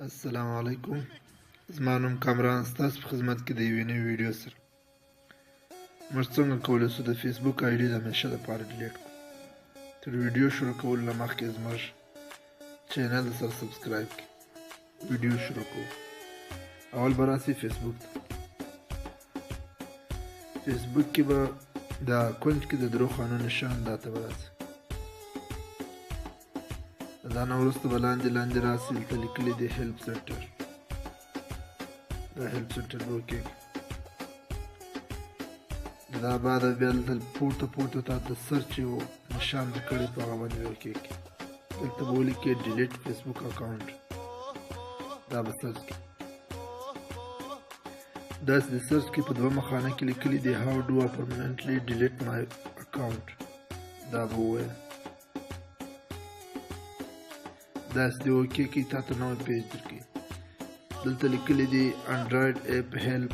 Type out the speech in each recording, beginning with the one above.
السلام علیکم، زما نوم کامران، ستاسو په خدمت کې د یوې نوې ویډیو سره. موږ څنګه کولی شو د فیسبوک ID د همیشه دپاره delete کړو؟ تر ویډیو شروع کولو له مخکې زموږ channel سره subscribe کړئ. ویډیو شروع کوو. اول به راسئ فیسبوک ته. فیسبوک کې به د کنج کې د درو خانو نشان دا ته به راسئ. دا نه وروسته به لاندې لاندې راسي، دلته لیکلي دي help center. دا help center به وکېږي. دا بعد بیا دلته پورته پورته تا ته search یو نشان درکړی، په هغه باندې به وکېږي. دلته به ولیکې delete Facebook account، دا به search کړي. داسې د search کې په دویمه خانه کې لیکلي دي how do I permanently delete my account، دا به ووایه. داسې دې okay کړي، تا ته نوی page درکوي. دلته لیکلي دي Android app help،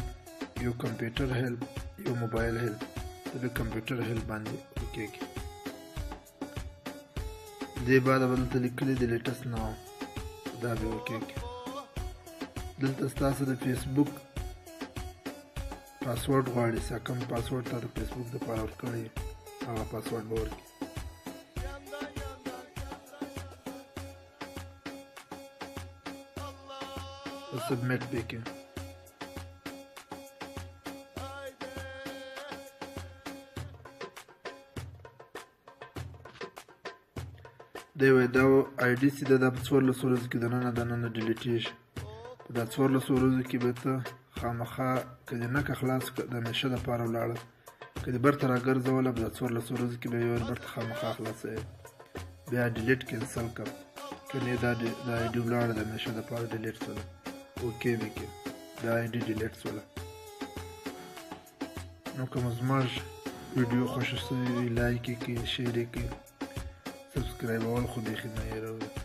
یو کمپیوټر help، یو mobile help. ته به کمپیوټر help باندې okay کړي. دې بعد به دلته لیکلي دي latest now، دا به okay کړي. دلته ستاسو د فیسبوک پاسورډ غواړي، چې کوم پاسورډ تا د فیسبوک دپاره ورکړی هغه پاسورډ به ورکړي. Submit به کړي. دی وایي دا ID چې ده دا په 14 ورځو کې دننه دننه ډیلیټېږي. په دا 14 ورځو کې به ته خامخا که دې نکه خلاص کړه د همیشه دپاره ولاړه، که دې بیرته راګرځوله په دا 14 ورځو کې به یې بیرته خامخا خلاصوې. بیا delete cancel کړه، که نه دا ID ولاړه د همیشه دپاره delete شوله. Okay به کړې، دا ID delete شوله. نو که مو زموږ ویډیو خوښه شوې وي like یې کړئ، share یې کړئ، subscribe ول خو بیخي مه هېروئ.